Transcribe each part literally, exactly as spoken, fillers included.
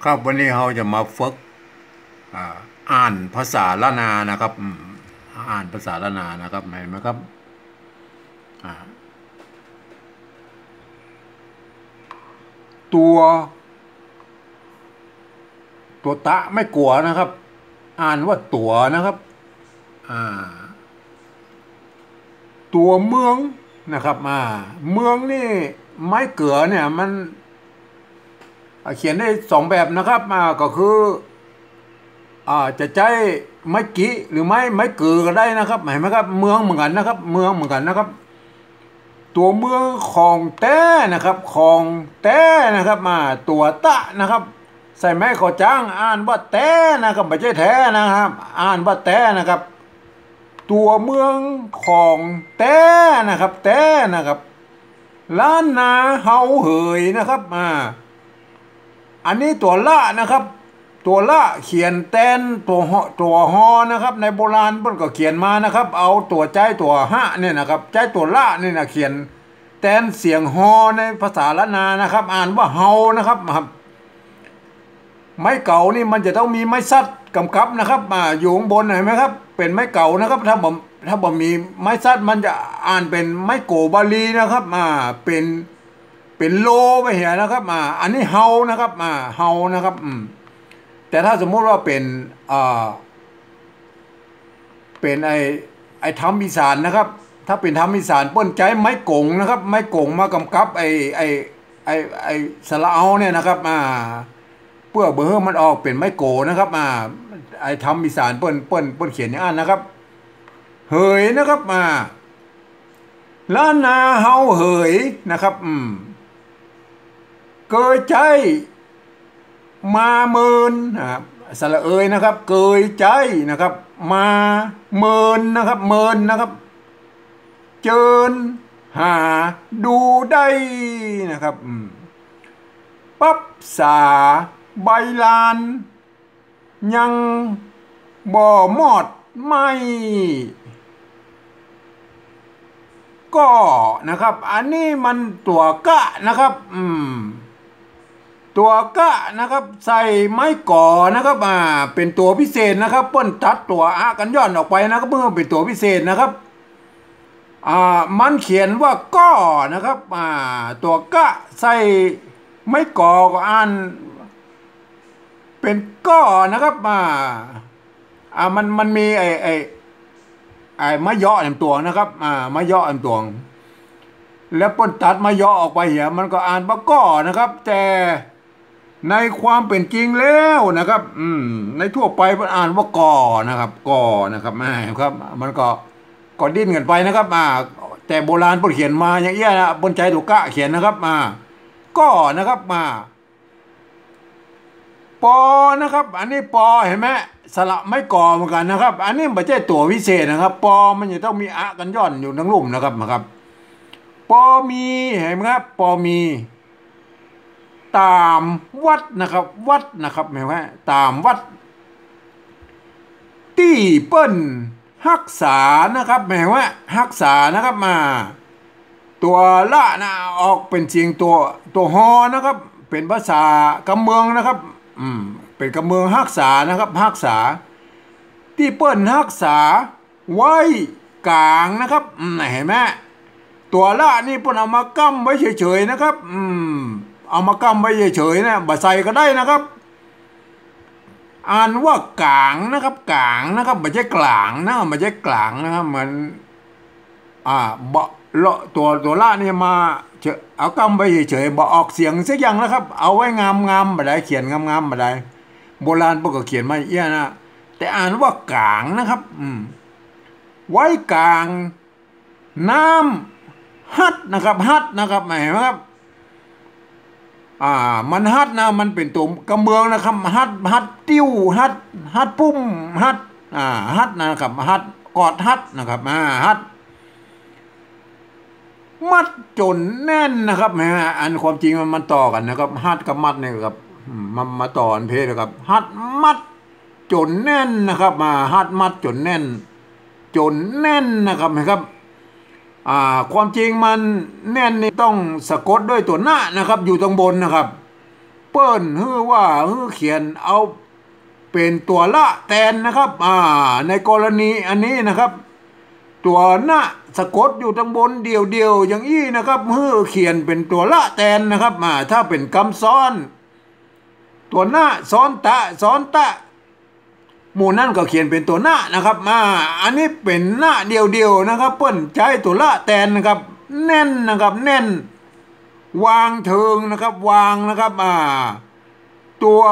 ครับ วันนี้เฮาจะมาฝึก อ่า อ่านภาษาล้านนานะครับ อืม อ่านภาษาล้านนานะครับ หันก่อครับ อ่า ตั๋ว ตั๋วตะไม้กั๋วนะครับ อ่านว่าตั๋วนะครับ อ่า ตั๋วเมืองนะครับ อ่า เมืองนี่ไม้เก๋อเนี่ยมัน อ่า เขียนได้สองแบบนะครับ อ่า ก็คือ อ่า จะใจ๊ไม้กิหรือไม้ ไม้เก๋อก็ได้นะครับ หันก่อครับ เมืองเหมือนกั๋นนะครับ เมืองเหมือนกั๋นนะครับ ตั๋วเมืองของแต๊นะครับ ของแต๊นะครับ อ่า ตั๋วตะนะครับ ใส่ไม้ขอจ๊าง อ่านว่าแต๊นะครับ บ่ใจ้แท้นะครับ อ่านว่าแต๊นะครับ ตั๋วเมืองของแต๊นะครับ แต๊นะครับ ล้านนาเฮาเหยนะครับ อ่า อันนี้ตั๋วละนะครับ ตั๋วละเขียนแตนตั๋วฮอ ตั๋วฮอนะครับ ในโบราณเปิ้นก็เขียนมานะครับ เอาตั๋ว ใจ๊ตั๋วฮะเนี่ยนะครับ ใจ๊ตั๋วละเนี่ยนะ เขียนแตนเสียงฮอในภาษาล้านนานะครับ อ่านว่าเฮานะครับ ครับ ไม้เก๋านี่มันจะต้องมีไม้สัตว์ก๋ำกับนะครับ อ่า อยู่ข้างบนหันก่อครับ เป๋นไม้เก๋านะครับ ถ้าบ่ ถ้าบ่มีไม้สัตว์มันจะอ่านเป๋นไม้โก๋บาลีนะครับ อ่า เป๋น เป๋นโลไปเหียนะครับ อ่า อันนี้เฮานะครับ อ่า เฮานะครับ อืม แต่ถ้าสมมุติว่าเป๋น อ่า เป๋นไอ้ ไอ้ธรรมอีสานนะครับ ถ้าเป๋นธรรมอีสานเปิ้นใจ๊ไม้ก๋งนะครับ ไม้ก๋งมาก๋ำกับไอ้ ไอ้ ไอ้ ไอ้สระเอาเนี่ยนะครับ อ่า เปื้อบ่หื้อมันออกเป๋นไม้โก๋นะครับ อ่า ไอ้ธรรมอีสานเปิ้น เปิ้น เปิ้นเขียนอย่างอั้นนะครับ เหยนะครับ อ่า ล้านนาเฮาเหยนะครับ อืม เกยใจ๊ มาเมินนะครับ สระเอยนะครับ เกยใจ๊นะครับ มาเมินนะครับ เมินนะครับ เจิญหาดูได้นะครับ อืม ปั๊บสาใบลาน ยังบ่มอดไหม้ ก็นะครับ อันนี้มันตั๋วกะนะครับ อืม ตั๋วกะนะครับ ใส่ไม้ก๋อนะครับ อ่า เป๋นตั๋วพิเศษนะครับ เปิ้นตัดตั๋วอะกั๋นย่อนออกไปนะครับ เปิ้นเป๋นตั๋วพิเศษนะครับ อ่า มันเขียนว่าก็นะครับ อ่า ตั๋วกะใส่ไม้ก๋อก็อ่านเป๋นก็นะครับ อ่า อ่า มัน มันมีไอ้ ไอ้ ไอ้ไม้เยาะแหมตั๋วนะครับ อ่า ไม้เยาะแหมตั๋ว แล้วเปิ้นตัดไม้เยาะออกไปเหีย มันก็อ่านว่าก็นะครับ แต่ในความเป๋นจริงแล้วนะครับ อืม ในทั่วไปเปิ้นอ่านว่าก่อนะครับ ก่อนะครับ อ่า ครับ มันก็ ก็ดิ้นกั๋นไปนะครับ อ่า แต่โบราณเปิ้นเขียนมาอย่างเอี้ยนะ เปิ้นใจ๊ตั๋วกะเขียนนะครับ อ่า ก็นะครับ อ่า ปอนะครับ อันนี้ปอหันก่อ สระไม้ก๋อเหมือนกั๋นนะครับ อันนี้บ่ใจ้ตั๋วพิเศษนะครับ ปอมันจะต้องมีอะกั๋นย่อนอยู่ตังลุ่มนะครับ นะครับ ปอมี หันก่อครับ ปอมี ต๋ามวัดนะครับ วัดนะครับ หันก่อครับ ต๋ามวัด ตี้เปิ้นฮักษานะครับ หันก่อครับ ฮักษานะครับ มา ตั๋วละนะ ออกเป๋นเสียงตั๋ว ตั๋วฮอนะครับ เป๋นภาษากำเมืองนะครับ อืม เป๋นกำเมืองฮักษานะครับ ฮักษา ตี้เปิ้นฮักษาไว้ก๋างนะครับ อืม หันก่อ ตั๋วละนี่เปิ้นเอามาก้ำไว้เฉยๆ นะครับ อืม เอามาก้ำไว้เฉยๆ นะ บ่ใส่ก็ได้นะครับ อ่านว่าก๋างนะครับ ก๋างนะครับ บ่ใจ้ก๋างนะ บ่ใจ้ก๋างนะครับ เหมือน อ่า บ่ ละ ตั๋ว ตั๋วละนี่มาเฉย เอาก้ำไว้เฉยๆ บ่ออกเสียงสักอย่างนะครับ เอาไว้งามๆ บ่ได้ เขียนงามๆ บ่ได้ โบราณเปิ้นก็เขียนมาเอี้ยนะ แต่อ่านว่าก๋างนะครับ อืม ไว้ก๋าง น้ำฮัดนะครับ ฮัดนะครับ หันก่อครับ อ่า มันฮัดนะ มันเป๋นตั๋วกำเมืองนะครับ ฮัด ฮัดติ้ว ฮัด ฮัดปุ้ม ฮัด อ่า ฮัดนะครับ ฮัด กอดฮัดนะครับ อ่า ฮัด มัดจ๋นแน่นนะครับ หันก่อ อันความจริงมัน มันต่อกั๋นนะครับ ฮัดกับมัดเนี่ยครับ อืม มา มาต่อกั๋นเป๊ะเลยครับ ฮัดมัด จ๋นแน่นนะครับ อ่า ฮัดมัดจ๋นแน่น จ๋นแน่นนะครับ หันก่อครับ อ่า ความจริงมันแน่นนี่ต้องสะกดด้วยตั๋วนะนะครับ อยู่ตังบนนะครับ เปิ้นหื้อว่าหื้อเขียนเอาเป๋นตั๋วละแตนนะครับ อ่า ในกรณีอันนี้นะครับ ตั๋วนะสะกดอยู่ตังบนเดี่ยวๆ อย่างอี้นะครับ หื้อเขียนเป๋นตั๋วละแตนนะครับ อ่า ถ้าเป๋นกำซ้อน ตั๋วนะซ้อนตะ ซ้อนตะ หมู่นั้นก็เขียนเป๋นตั๋วนะนะครับ อ่า อันนี้เป๋นนะเดี่ยวๆ นะครับ เปิ้นใจ๊ตั๋วละแตนนะครับ แน่นนะครับ แน่น วางเถิงนะครับ วางนะครับ อ่า ตั๋ว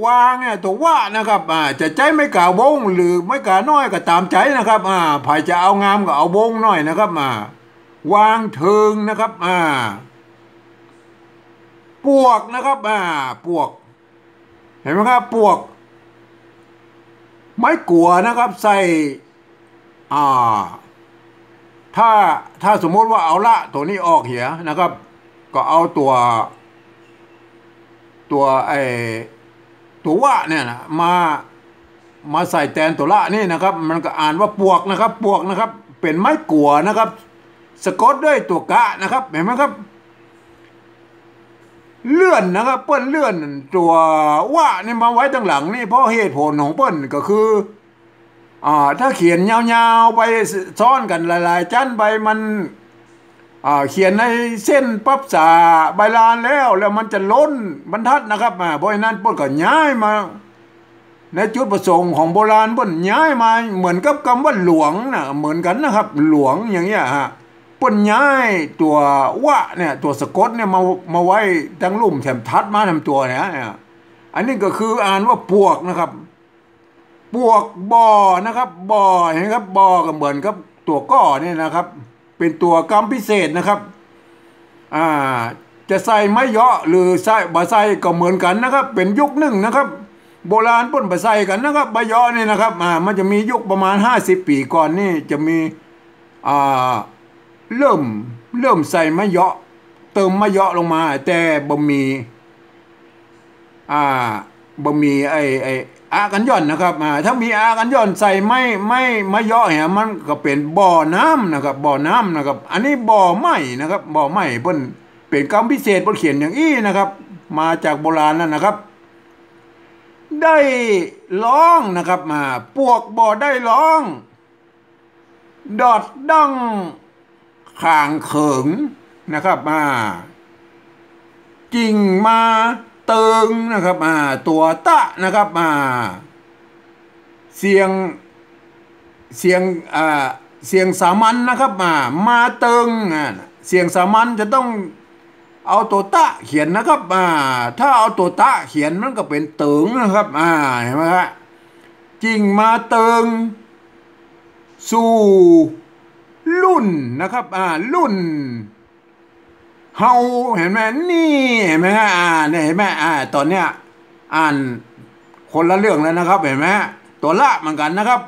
วางเนี่ย ตั๋ววะนะครับ อ่า จะใจ๊ไม้ก๋าวงหรือไม้ก๋าน้อยก็ต๋ามใจ๋นะครับ อ่า ใผจะเอางามก็เอาวงหน่อยนะครับ อ่า วางเถิงนะครับ อ่า ปวกนะครับ อ่า ปวก หันก่อครับ ปวก ไม้กั๋วนะครับ ใส่ อ่า ถ้า ถ้าสมมุติว่าเอาละตั๋วนี้ออกเหียนะครับ ก็เอาตั๋ว ตั๋ว ไอ้ ตั๋ววะเนี่ยนะ มา มาใส่แตนตั๋วละนี่นะครับ มันก็อ่านว่าปวกนะครับ ปวกนะครับ เป๋นไม้กั๋วนะครับ สะกดด้วยตั๋วกะนะครับ หันก่อครับ เลื่อนนะครับ เปิ้นเลื่อนตั๋ววะนี่มาไว้ตังหลังนี่ เพราะเหตุผลของเปิ้นก็คือ อ่า ถ้าเขียนยาวๆ ไปซ้อนกั๋นหลายๆ จั๊นไป มัน อ่า เขียนในเส้นปรั๊บสาใบลานแล้ว แล้วมันจะล้นบรรทัดนะครับ อ่า เพราะฉะนั้นเปิ้นก็ย้ายมา ในจุดประสงค์ของโบราณเปิ้นย้ายมา เหมือนกับกำว่าหลวงนะ เหมือนกั๋นนะครับ หลวงอย่างเงี้ยฮะ เปิ้นย้ายตั๋ววะเนี่ย ตั๋วสะกดเนี่ยมา มาไว้ตังลุ่มแถมถัดมาแถมตั๋วเนี่ย เนี่ย อันนี้ก็คืออ่านว่าปวกนะครับ ปวกบ่อนะครับ บ่อ หันก่อครับ บ่อก็เหมือนกับตั๋วก่อเนี่ยนะครับ เป๋นตั๋วกำพิเศษนะครับ อ่า จะใส่ไม้เยาะหรือใส่ บ่ใส่ก็เหมือนกั๋นนะครับ เป๋นยุคนึ่งนะครับ โบราณเปิ้นบ่ใส่กั๋นนะครับ ไม้เยาะนี่นะครับ อ่า มันจะมียุคประมาณห้าสิบปี๋ก่อนนี่ จะมี อ่า เริ่ม เริ่มใส่ไม้เยาะ เติมไม้เยาะลงมา แต่บ่มี อ่า บ่มีไอ้ ไอ้อะกั๋นหย่อนนะครับ อ่า ถ้ามีอะกั๋นหย่อนใส่ไม้ ไม้ ไม้เยาะเนี่ย มันก็เป๋นบ่อน้ำนะครับ บ่อน้ำนะครับ อันนี้บ่อไม้นะครับ บ่อไม้ เปิ้นเป๋นกำพิเศษ เปิ้นเขียนอย่างอี้นะครับ มาจากโบราณแล้วนะครับ ได้ร้องนะครับ อ่า ปวกบ่ได้ร้อง ดอดดั้งขางเขิงนะครับ อ่า กิ่งมาเติงนะครับ อ่า ตั๋วตะนะครับ อ่า เสียง เสียง อ่า เสียงสามัญนะครับ อ่า มาเติง อ่า เสียงสามัญจะต้องเอาตั๋วตะเขียนนะครับ อ่า ถ้าเอาตั๋วตะเขียนมันก็เป๋นเติงนะครับ อ่า หันก่อครับ กิ่งมาเติง สู่ลุ่นนะครับ อ่า ลุ่น เฮา หันก่อครับ นี่ หันก่อครับ อ่า เนี่ย หันก่อครับ อ่า ต๋อนเนี้ย อ่านคนละเรื่องแล้วนะครับ หันก่อครับ ตั๋วละเหมือนกั๋นนะครับ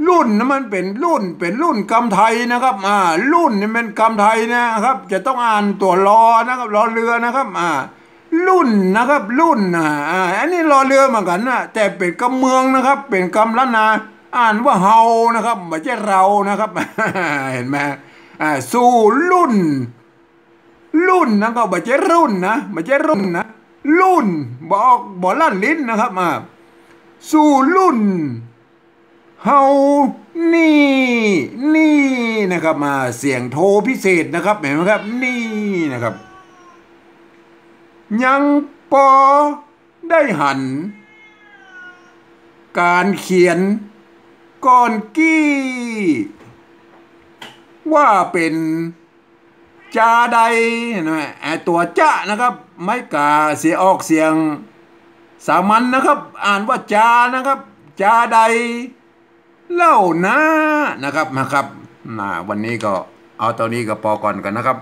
ลุ่นนั้นมันเป๋นลุ่น เป๋นลุ่นกำไทยนะครับ อ่า ลุ่นนี่เป๋นกำไทยนะครับ จะต้องอ่านตั๋วลอนะครับ ลอเรือนะครับ อ่า ลุ่นนะครับ ลุ่น อ่า อ่า อันนี้ลอเรือเหมือนกั๋นนะ แต่เป๋นกำเมืองนะครับ เป๋นกำล้านนา อ่านว่าเฮานะครับ บ่ใจ้เรานะครับ หันก่อครับ อ่า สู่ลุ่น ลุ่นนั้นก็บ่ใจ้รุ่นนะ บ่ใจ้รุ่นนะ ลุ่น บ่ออก บ่ลั่นลิ้นนะครับ อ่า สู่ลุ่น เฮา นี่ นี่นะครับ อ่า เสียงโทพิเศษนะครับ หันก่อครับ นี่นะครับ ยังปอได้หัน ก๋านเขียนก่อนกี้ ว่าเป๋น จาใด หันก่อครับ ไอ้ตั๋วจะนะครับ ไม้ก๋าเสีย ออกเสียงสามัญนะครับ อ่านว่าจานะครับ จาใด เล่านานะครับ นะครับ อ่า วันนี้ก็เอาเต้านี้ก็ปอก่อนกั๋นนะครับ